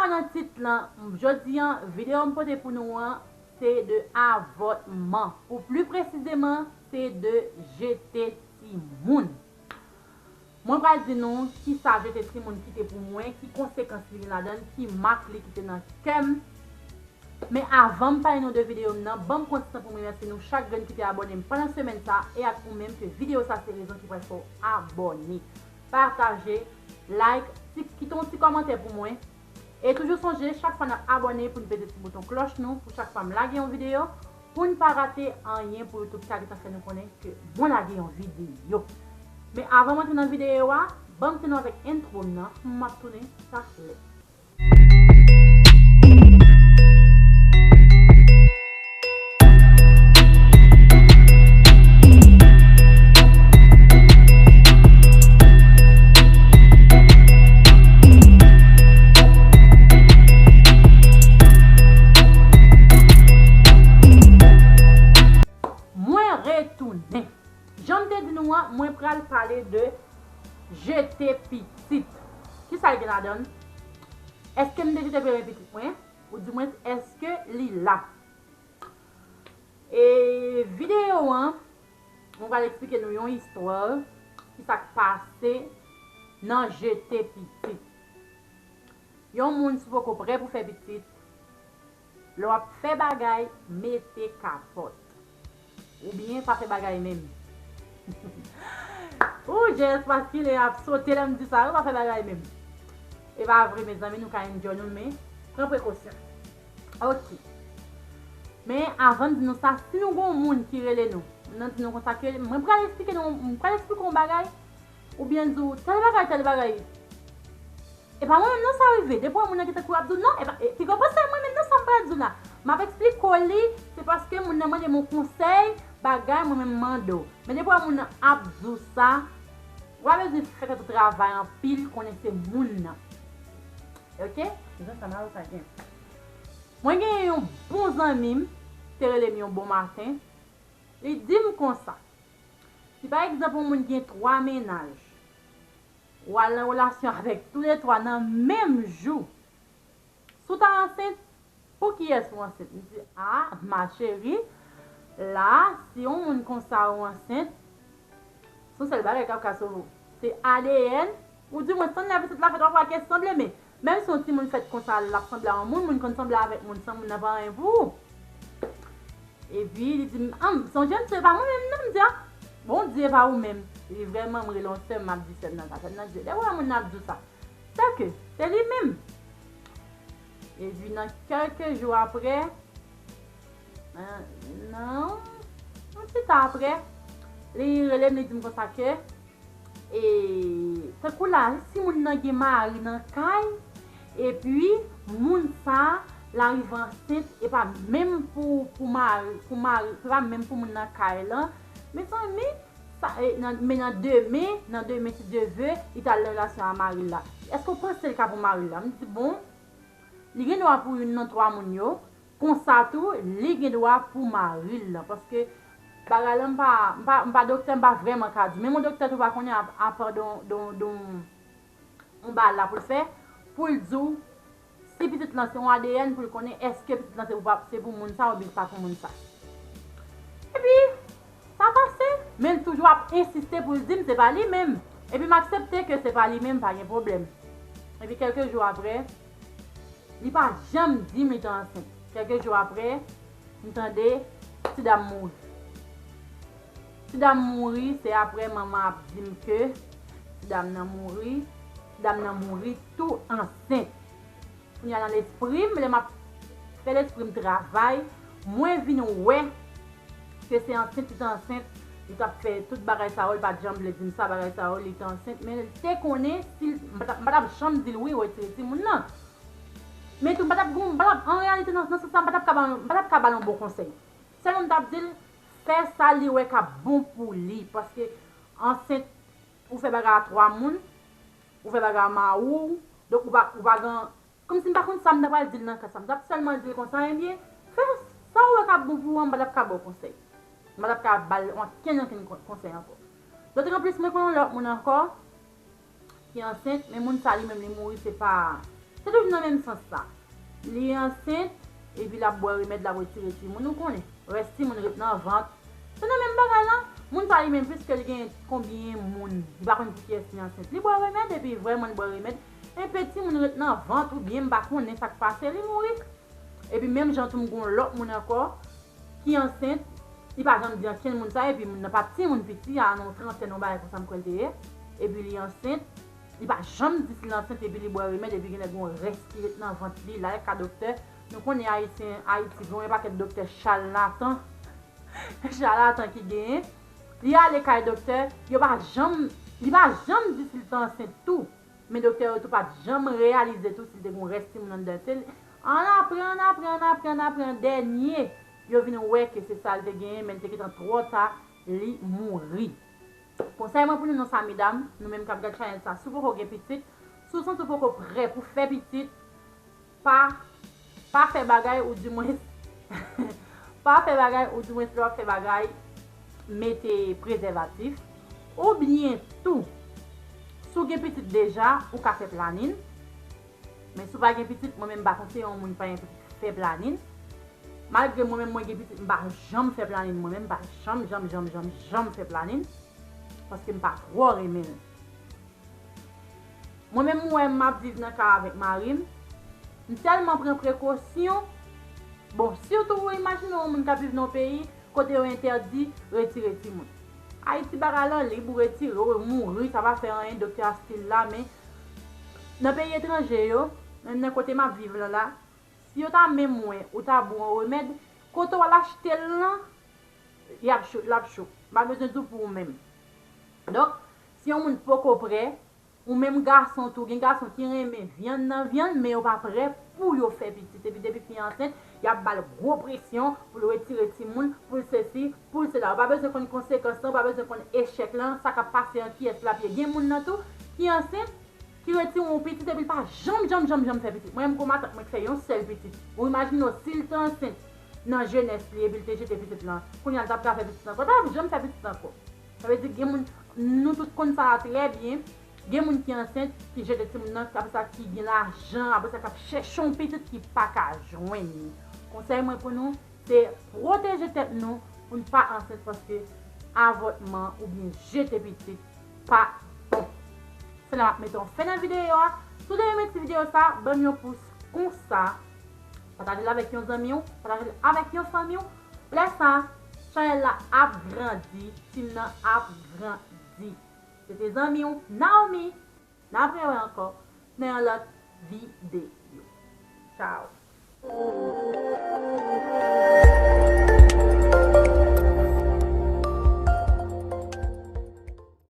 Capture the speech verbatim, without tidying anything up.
Nan tit lan, jodi a, videyo m pote pou nou an, se de avòtman. Pou pli presizeman, se de jete timoun. Mwen pral di nou kisa jete timoun kite pou mwen, ki konsekans li gen ladan l, ki mak li kite nan kè m. Men avan m pale nou de videyo m nan, ban m pran ti tan pou m remèsye nou chak grenn ki te abòne m pandan semèn sa a, e ak ou menm ke videyo sa se rezon ki pral fè w abòne. Pataje, like, ti, kite yon ti kòmantè pou mwen. E toujou sonje, chak fwa n ap abòne, pou n pete ti bouton klòch nou, pou chak fwa m lage yon videyo, pou n pa rate anyen, pou YouTube ka gentan fè nou konnen ke mwen lage yon videyo. Men avan m antre nan videyo a, ban m kite nou avèk entwo m nan, m ap tounen talè. Mwen retounen. Jan m te di nou an, mwen pral pale de jete pitit. Kisa l gen ladan l? Èske m te jete premye pitit mwen? Ou di mwen, èske li la? E videyo an, mwen pral eksplike nou yon istwa, kisa k pase nan jete pitit. Yon moun si w poko prè pou fè pitit, lè w ap fè bagay, mete kapòt. Oubyen pa fè bagay menm. Ou jès paske lè ap sote lè m di sa, ou pa fè bagay menm. E pa vre, mezanmi, nou ka enjoy nou, men pran prekosyon. Ok. Men avan m di nou sa, si nou gon moun ki rele nou, m nan di nou konsa ke mwen pral eksplike nou, mwen pral eksplike yon bagay, oubyen di w tèl bagay, tèl bagay. E pa mwen menm non sa rive. Depi w wè moun nan ki tankou ap di w non, e pa, e, piga w panse mwen menm non sa m pral di w la. M ap eksplike w li, se paske moun nan mande m yon konsèy, bagay, mwen menm m mande w. Men depi w wè moun nan ap di w sa, w pa bezwen fè tèt ou travay anpil, konnen se moun nan. Ok? Jan sa m a ou sa gen. Mwen gen yon bon zanmi m, te rele m yon bon maten, li di m konsa, si pa egzanp yon moun gen twa mennaj, w al nan relasyon avèk toulètwa nan menm jou, si w ta ansent, pou kiyès ou ansent? M di, a, ma chérie, la, si yon moun konsa ou ansent, se yon sèl bagay k ap ka sove w. Se A D N, ou di mwen sann lè pitit la fèt, w ap wè ke sanble, men menm si yon timoun fèt konsa, l ap sanble a yon moun, moun konn sanble avèk moun san moun nan pa anyen pou ou. Epi li di m, a, m sonje m, se pa mwen menm non, m di, a, Bondye pa ou menm. Li vrèman, m rele yon sè m, m ap di sè m nan sa, sè m nan di, lè w wè moun nan ap di w sa, sè ke se li menm. Epi nan kèlke jou apre, nan, nan, yon ti tan apre, li rele m, li di m konsa ke, e, tankou la, si moun nan gen mari nan kay, epi moun sa a, l arive ansent, e pa menm pou, pou mari, pou mari, se pa menm pou moun nan kay lan. Mezanmi, sa, e, nan, men nan demen, nan demen, si Dye ve, li t al nan relasyon a mari l la. Èske w panse l ka pou mari l la? M di, bon, li gen dwa pou youn nan twa moun yo. Konsa tou, li gen dwa pou mari l lan. Paske bagay la, m pa, m pa, m pa doktè, m pa vrèman ka di. Menm yon doktè tou pa konnen, a, apa de yon, de yon, de yon, yon bagay la pou l fè, pou l di w si pitit lan se yon A D N, pou l konnen èske pitit lan se pou pa, se pou moun sa oubyen pa pou moun sa. Epi, sa pase, men l toujou ap ensiste pou l di m se pa li menm. Epi m aksepte ke se pa li menm, pa gen pwoblèm. Epi kèlke jou apre, li pa janm di m li te ansent. Kèlke jou apre, m tande ti dam mouri. Ti dam mouri, se apre manman ap di m ke ti dam nan mouri, ti dam nan mouri tou ansent. Kounye a nan lespri m, lè m ap fè lespri m travay, mwen vin wè ke se ansent li te ansent, li t ap fè tout bagay sa yo, li pa t janm vle di m sa, bagay sa yo, li te ansent, men li te konnen si m pa t ap, m pa t ap janm di l wi, retire timoun nan. Men tou, m pa t ap gon, m pa t ap, an reyalite, nan, nan sans sa, m pa t ap ka ba l, m pa t ap ka ba l yon bon konsèy. Sèlman m t ap di l, fè sa li wè k ap bon pou li, paske ansent, ou fè bagay a twa moun, ou fè bagay a mari w, donk ou pa, ou pa gen, kòmsi m pa konn sa m ta pral di l nan ka sa. M t ap sèlman di l konsa, ebyen, fè sa w wè k ap bon pou ou an, m pa t ap ka ba w konsèy. M pa t ap ka ba l ankenn, ankenn kon-, konsèy ankò. Dotanplis, mwen konn yon lòt moun ankò ki ansent, men moun sa li menm li mouri, se pa, Se toujou nan menm sans sa. Li ansent, epi l ap bwè remèd, l ap retire timoun. Ou konnen, rès timoun ret nan vant. Se nan menm bagay la. Moun sa li menm, piske li gen konbyen moun, li pa konn pou kiyès li ansent. Li bwè remèd, epi vrèman li bwè remèd. Enpe timoun ret nan vant, oubyen m pa konnen sa k pase, li mouri. Epi menm jan tou m gon lòt moun ankò ki ansent, li pa janm di ankenn moun sa, epi moun nan pa timoun piti, a nan yon trantèn, yon bagay konsa m kwè l te ye. Epi li ansent, li pa janm di si l ansent, epi li bwè remèd, epi genlè gon rès ki ret nan vant li, l al ka doktè. Nou konnen Ayisyen, Ayiti gen yon pakèt doktè chalatan, chalatan ki genyen. Li ale kay doktè, yo pa janm, li pa janm di si l te ansent tou. Men doktè yo tou pa t janm reyalize tou si l te gen yon rès timoun anndan l. Se ann apre, ann apre, ann apre, ann apre, an dènye, yo vin wè ke se sa l te genyen, men l te gentan twò ta, li mouri. Konsèy mwen pou nou nan sa, medam, nou menm k ap gad chanèl sa, si w poko gen pitit, si w santi w poko prè pou fè pitit, pa, pa fè bagay, ou dimwens, pa fè bagay, ou dimwens lè w ap fè bagay, mete prezèvatif. Oubyen tou, si w gen pitit deja, ou ka fè planin. Men si w pa gen pitit, mwen menm m pa konseye yon moun pa gen pitit fè planin. Malgre mwen menm mwen gen pitit, m pa janm fè planin mwen menm, m pa janm, janm, janm, janm, janm fè planin. Paske m pa twò renmen l. Mwen menm m wè m ap viv nan kay avèk mari m, m tèlman pran prekosyon. Bon, sitou ou imajine yon moun k ap viv nan yon peyi kote yo entèdi retire timoun. Ayiti bagay lan lib, ou retire, ou mouri, sa pa fè anyen, doktè a still la, men nan peyi etranje yo, menm nan kote m ap viv lan la, si yo ta menm wè ou ta bwè yon remèd, kote w al achte l lan, y ap cho, l ap cho. M pa bezwen di w pou ou menm. Donk, si yon moun poko prè, ou menm gason tou, gen gason ki renmen vyann nan vyann, men yo pa prè pou yo fè pitit. Epi depi fi an ansent, y ap ba l gwo presyon pou l retire timoun, pou l sesi, pou l sela. Ou pa bezwen konn konsekans lan, ou pa bezwen konn echèk lan, sa k ap pase an kiyès l ap ye. Gen moun nan tou ki ansent, ki retire yon pitit epi l pa janm, janm, janm, janm fè pitit. Mwen menm kou matant mwen k fè yon sèl pitit. Ou imajine w si l te ansent nan jenès li epi l te jete pitit lan. Kounye a l t ap ka fè pitit ankò. L pa t ap janm fè pitit ankò. Sa vle di gen moun, nou tout konn sa a trè byen. Gen moun ki ansent, ki jete timoun nan, apre sa ki gen lajan, apre sa k ap chèche yon pitit ki pa ka jwenn li. Konsèy mwen pou nou, se pwoteje tèt nou pou n pa ansent, paske avòtman oubyen jete pitit pa bon. Se la m ap mete yon fen nan videyo a. Si w te renmen ti videyo sa, ban m yon pous konsa. Pataje l avèk yon zanmi w, pataje l avèk yon fanmi w. Lè sa, chanèl la ap grandi, team nan ap grandi. Se te zanmi w, Naomi. N ap rewè ankò nan yon lòt videyo.